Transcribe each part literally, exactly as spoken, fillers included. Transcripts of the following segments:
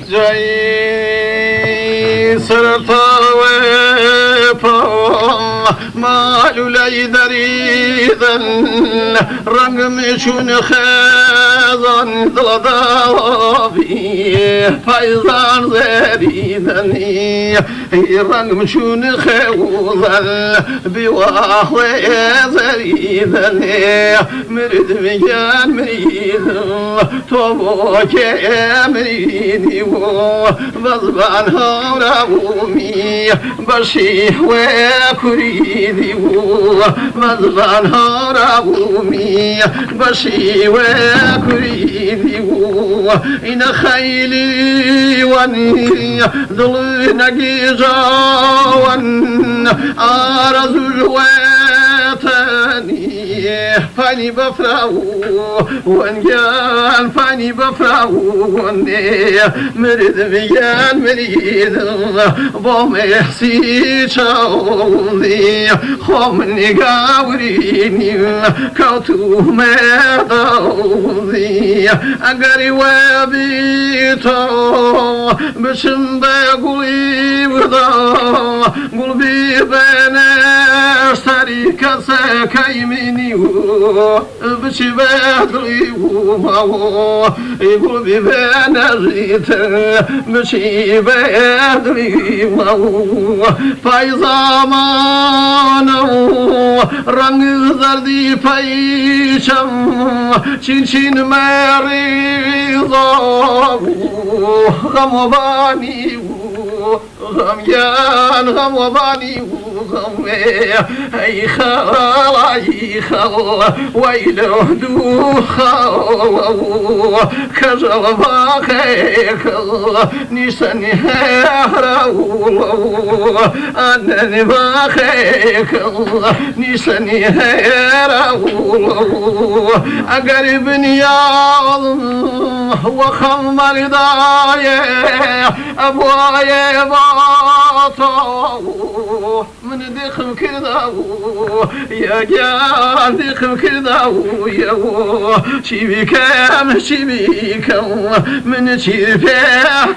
Jai sartawe pam malulai daridan, rang michun khezan daladabi paizan zeridan. Rang michun khewzan biwa hwe zeridan. Mirid miyan mirid tobo ke miridiwo. Bazban hora umi bashi hwe kuridiwo. Bazban hora umi bashi hwe kuridiwo. Ina khayli wani Dulina gizawan arazul wetani. Pani bafrau wangan pani bafrau wane. Mirid miyan mirid bome si chauli. Khom ni gawri ni kautu me dauli. Agari webito Bishimbe gulbi wada, gulbi bene stari kase kaimini wo. Bishi bedri wo mawo, gulbi bene rite, bishi bedri mawo. Pai zamana wo, rang zardi pai cham, chin chin meri zo wo, gamo bani wo. Gam yan, gam wa bani u gam we. Ai khal, ai khal, wai lo du khal. Ka jal ba khe khal, nisan he ra u lo. An ni ba khe khal, nisan he ra u lo. Agar bin ya wa kham mari da ye. Abwaye bato, min dikhim kirdawu, ya gyan dikhim kirdawu, ya wo. Chibi kam, chibi kam, min chibi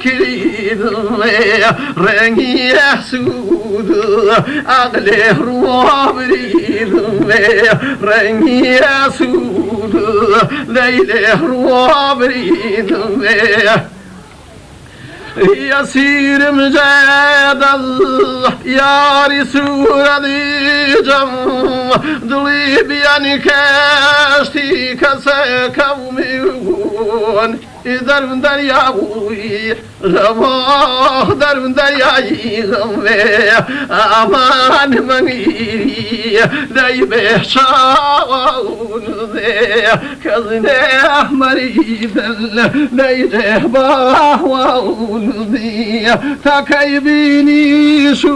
kiridum, rengi sud, agle ruwa biridum, rengi sud, leile ruwa biridum. Yasirim jedal, yari sura dijam, duli biyan kashti kase kawmi gun. Idar darya ui, ramo dar darya i gawe, aman mangi, dai be chawa un de. Kazne maridan, dai de bawa unzi, takai bini shu,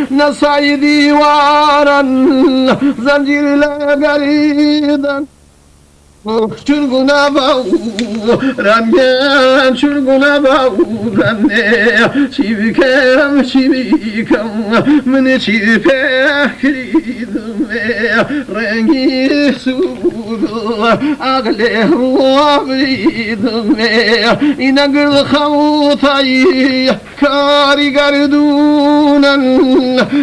nasai diwaran, zanjir le garidan. Churguna bau, ramyan, churguna bau, rane, chibi kam, chibi kam, mene chibi pe, kiri. Rengi sudu agle ruabri dume, inagil khautai kari gardunan,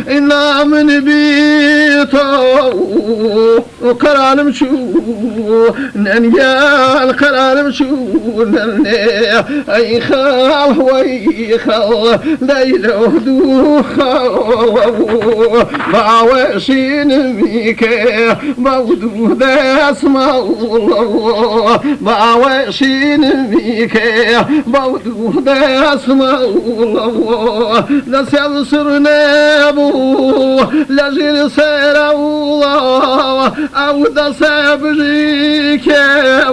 inamin bito, karanam chu, nanyan karanam chu, nane, ai khal, wai khal, Daido du khau, bawe shin mi ke, bau du des mau lo, bawe shin mi ke, bau du des mau lo, da sel sur nebu, la jil serau lo, au da sebri ke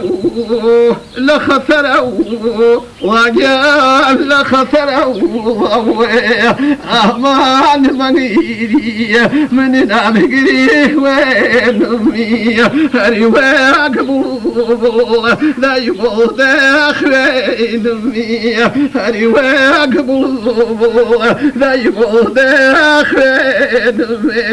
u. La khatarau, wagia la khatarau, aman mangiri, menina migiri wenumi, hari wag bulbul, dai bol de khwenumi, hari wag bulbul, dai bol de khwenumi.